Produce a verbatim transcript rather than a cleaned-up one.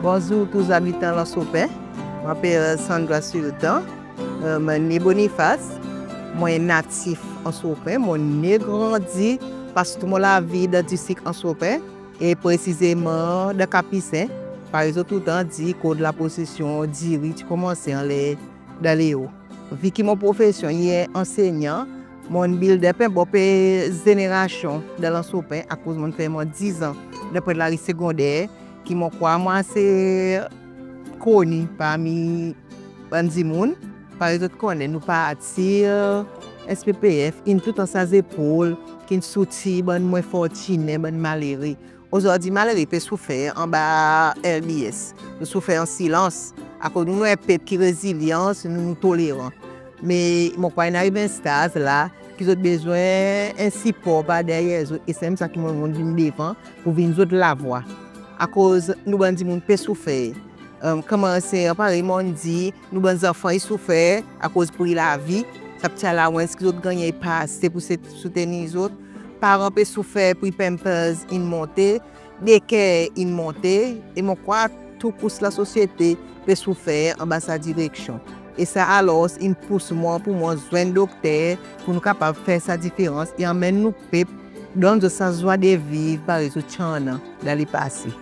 Bonzour tou zabitan Anse Aux Pins. Mon apel Sandra Sultan. Mon ne Boniface. Mon natif Anse Aux Pins. Mon ne, grandi, pas tou mon lavi dan distrik Anse Aux Pins, e presizeman dan Capucin. Parey zot toultan dir, kot laposesyon diri ti konmanse anler dan Leo. Vi ki mon profesyon i en ansenyan, mon'n build up en bon pe zenerasyon dan Anse Aux Pins, akoz mon'n fer mon diz an dan Pointe Larue segonder, ki mon krwar mon ase koni parmi bann dimoun. Parey zot konnen, nou parti, e, S P P F in toultan sa zepol ki'n soutir bann mwen fortinen, bann malere. Ozordi malere pe soufer anba L D S. Nou soufer an silans. Akoz nou, nou en pep ki rezilyan, nou, nou toleran. Me mon krwar in ariv en staz la ki zot bezwen en sipor par deryer zot, e se menm sa ki mon, mon'n vin devan pour vin zot lavwa. Akoz nou bann dimoun pe soufer. E, konman se parey mon'n dir, nou bann zanfan i soufer akoz pri lavi, sa pti allowance ki zot gannyen i pa ase pour se, soutenir zot. Paran pe soufer, pri Pampers in monte, daycare in monte, e mon krwar tou kous lasosyete pe soufer anba sa direksyon. E sa alors in pous mwan pour mwan zwenn dokter pour nou kapab fer sa diferans e anmenn nou pep, donn zot sa zwa de viv parey zot ti annan dan lepase.